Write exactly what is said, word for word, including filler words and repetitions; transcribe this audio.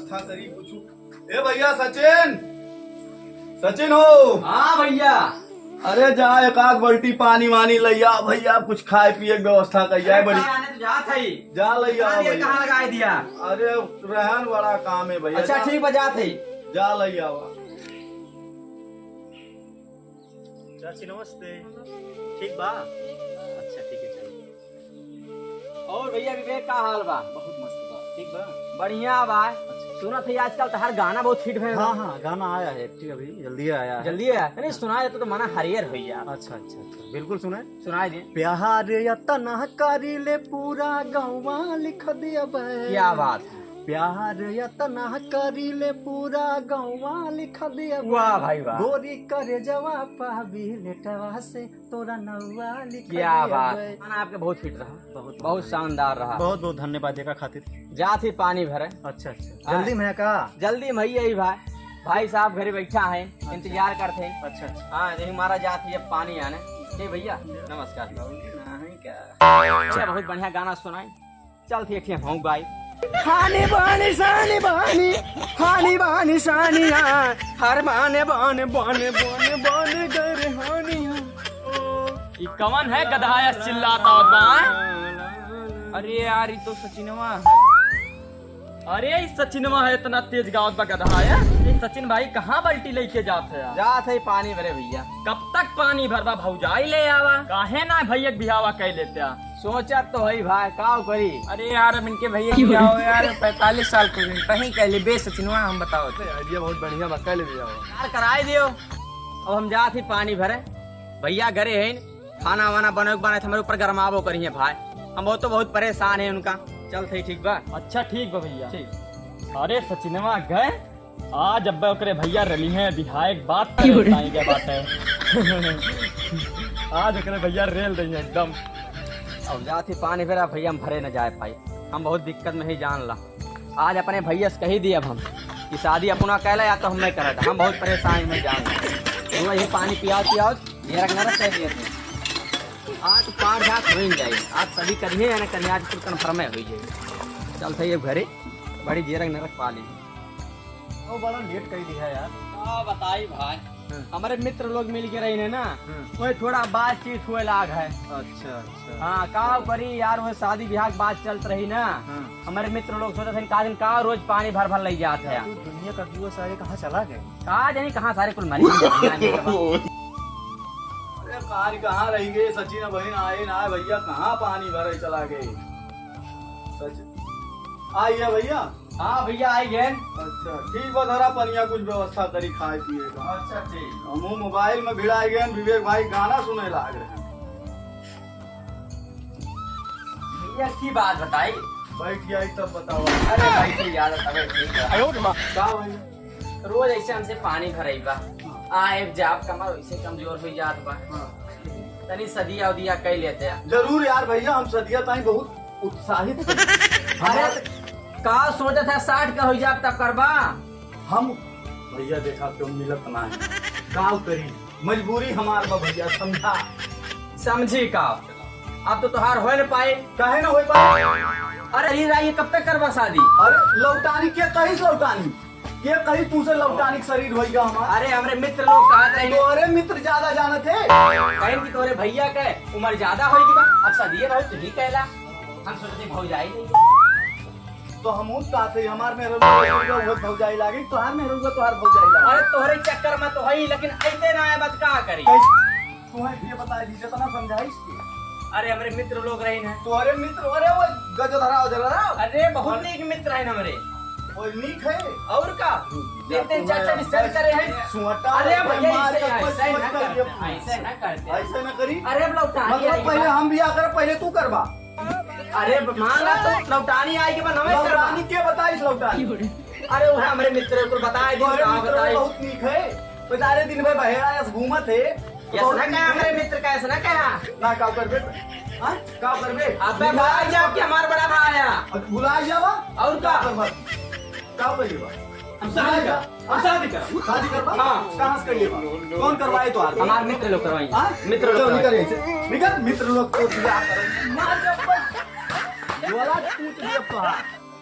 अच्छा करी कुछ। ए भैया सचिन, सचिन हो। हाँ भैया। अरे जा एक आध बाल्टी पानी वानी लइया भैया, कुछ खाए पिए के व्यवस्था कइया अरे बड़ी। कहाँ आने तो जात है। जा लइया कहाँ दिया, भैया। कहाँ लगाए दिया? अरे रहन बड़ा काम है भैया। अच्छा जा। ठीक बा, जात है। जा लइया। चाची नमस्ते। ठीक बा? अच्छा ठीक है चल। और भैया विवेक का हाल बा? बहुत मस्त बा। ठीक बा? बढ़िया बा। अच्छा। सुनत है आजकल तो हर गाना बहुत हिट भइल बा। हाँ हाँ, गाना आया है एक्चुअली, अभी जल्दी आया है। जल्दी आया है? नहीं सुनाए तो, तो मना हरियर भैया। अच्छा अच्छा अच्छा, बिल्कुल सुनाए। सुनाए दे। प्यार यतना करी ले पूरा गौवा लिख दिया बे। क्या बात है। प्यार यतना करी ले पूरा गौवा लिख दिया बे। वाह भाई वाह। गोरी करे जवा पाबी लेटवा से तोरा नौवा लिख क्या दिया बात। बे। गाना आपके बहुत हिट रहा। बहुत बहुत शानदार रहा। बहुत बहुत धन्यवाद देखा खातिर। जात ही पानी भरे। अच्छा अच्छा। हाँ। जल्दी में है का? जल्दी में ही यही भाई। भाई साहब घरे बैठा है, अच्छा। इंतजार करते हैं। अच्छा अच्छा। हाँ यही हमारा जात ही अब पानी आने। ठीक भैया नमस्कार। नहीं का? अच्छा बहुत बढ़िया गाना सुनाई। चल ठीक है हम भाई। हानी बानी सानी बानी, हानी बानी सानिया, हर बाने बाने बाने बाने बाने गर हानिया। ई कवन है गदहाया चिल्लात आवत बा, हैं? अरे यार, ई तो सचिनवा है। अरे, ई सचिनवा है, इतना तेज गावत बा गदहाया। ए, सचिन भाई, कहाँ बाल्टी लेके जात है यार? जात है पानी भरे भैया। कब तक पानी भरबा भौजाई ले आवा? काहे ना भैया के बियाहवा कइ लेत्या? सोचत तो हई भाई, काव करी? अरे यार, अब इनके भैया के बियाह हो यार, पैंतालीस साल के दिन, कहीं कह ले बे सचिनवा, हम बताओ। अरे, idea बहुत बढ़िया बा, कह ले बियाह। यार, कराई दियो। अब हम जात ही पानी भरे, भैया घरे हैं, खाना वाना बने के बने, हमारे ऊपर गरमावो करिए भाई, हम बहुत तो बहुत परेशान हैं उनका। चल सही, ठीक बा? अच्छा, ठीक बा भैया। ठीक। अरे सचिनवा गए, आज अब्बे ओकरे भैया रली हैं, बिहाय के बात करे ताई के बात है। आज ओकरे भैया रेल रही है एकदम। अब जात ही पानी भरा भैया, हम भरे न जाए पाई, हम बहुत दिक्कत में ही जान ला। आज अपने भैया से कही दी अब हम कि शादी अपना कहला या तो हम नहीं करत, हम बहुत परेशान में जान ला। वो ये पानी पियाओ पियाओ, नरक नरक कह दिए थे। आज पार जात हो ही जाए, आज सभी करिए या ना करिए, आज कुल कन्फर्म हो जाए। चल सही है घरे, बड़ी जेरक नरक पा ली। ओ, बड़ा लेट कर दिया यार। का बताई भाई, हाँ। हमारे मित्र लोग मिल के रही ने ना, हाँ। वही थोड़ा बातचीत हुए लाग है। अच्छा, अच्छा। हाँ, का करी यार, वो शादी ब्याह की बात चलत रही ना। हाँ। हमारे मित्र लोग सोचत हैं, का दिन का रोज पानी भर भर ले जात है। तू दुनिया का दुआ सारे कहाँ चला गए? का जानी कहाँ सारे कुल मरी गए। अरे पानी कहाँ रह गए सचिन, बहन आए ना भैया, कहाँ पानी भरे चला गए सचिन। आई है भैया। हाँ भैया, आई गए। अच्छा, ठीक बा, धरा पनिया, कुछ व्यवस्था करी खाए पिए का। अच्छा, ठीक। हमहू मोबाइल में भिड़ाए गए, विवेक भाई गाना सुने लाग रहे हैं। भैया, की बात बताई? बैठ जाई तब बताओ। अरे भाई, की याद है, तबे ठीक है। आयो रे माँ। का भैया? रोज ऐसे हमसे पानी भरई बा। हाँ। आए जाब कमर वैसे कमजोर हो जात बा। हाँ। तनी सदिया उदिया कई लेते हैं। जरूर यार भैया, हम सदिया ताई बहुत उत्साहित है। अरे, त का सोचत है, साठ का हो जाब तब करबा? हम भैया देखा क्यों मिलत ना है, का करी, मजबूरी हमार बा भैया, समझा। समझी का? अब तो तोहार होए न पाए। काहे ना होए पाए? अरे, ई राई कब तक करबा शादी? अरे, लौटानी के कहिस लौटानी? के कही तू से लौटानी के शरीर होई गा हमार? अरे, हमरे मित्र लोग कहत रहे। तोहरे मित्र ज्यादा जानत है। कहें कि तोहरे भैया के उम्र ज्यादा होई गा, अब शादी रहो तू ही कहला। हम सोचते भौजाई नहीं। तो हम उस कहते, हमार मेहररुआ मेहररुआ उहे भौजाई लागी, तोहार मेहररुआ तोहार भौजाई लागी। अरे तोहरे चक्कर में तो हई, लेकिन ऐसे ना आए बात का करी? कैसे? तू है ये बता दी, जितना समझाइस के। अरे हमरे मित्र लोग रही ना। तोहरे मित्र, अरे वो गजधरा उजधरा। अरे बहुत और नीक मित्र है हमरे। वो नीक है। और का? हम्म, तीन तीन चार चार स्टैंड करे हैं। सुअटा अरे भाई, मार ऐसे के है, कुछ ऐसे मत ना करिए। करते, ऐसे ना करते। ऐसे ना करी। अरे अब लौटानी मतलब आई पहले बा। हम बियाह कर, पहले तू करबा। अरे मांगा तो लौटानी आई के बाद हमें करबा। लौटानी के बताइस लौटानी? अरे वो हमरे मित्र को बताए दी, अरे का मित्र बताई? बहुत नीक है, बेचारे दिन भर बहेड़ा यस घूमत है। यस ना कहा हमरे मित्र का, यस ना कहा। ना का करबे? हाँ? का करबे? अबे भुला जाओ कि हमार बड़ा भाई आया। अब भुला जावा? और का? का करबा? का करिएगा? हम शादी कर, हम शादी कर। शादी करबा? हाँ। कहाँ से करिएगा? कौन करवाए तो आज? हमार मित्र लोग करवाई। हाँ? मित्र लोग चलो करवाई। निकल यहाँ से। निकल, मित्र लोग को बियाह करेंगे। मार के ऊपर। बोला तू तो ये कहा।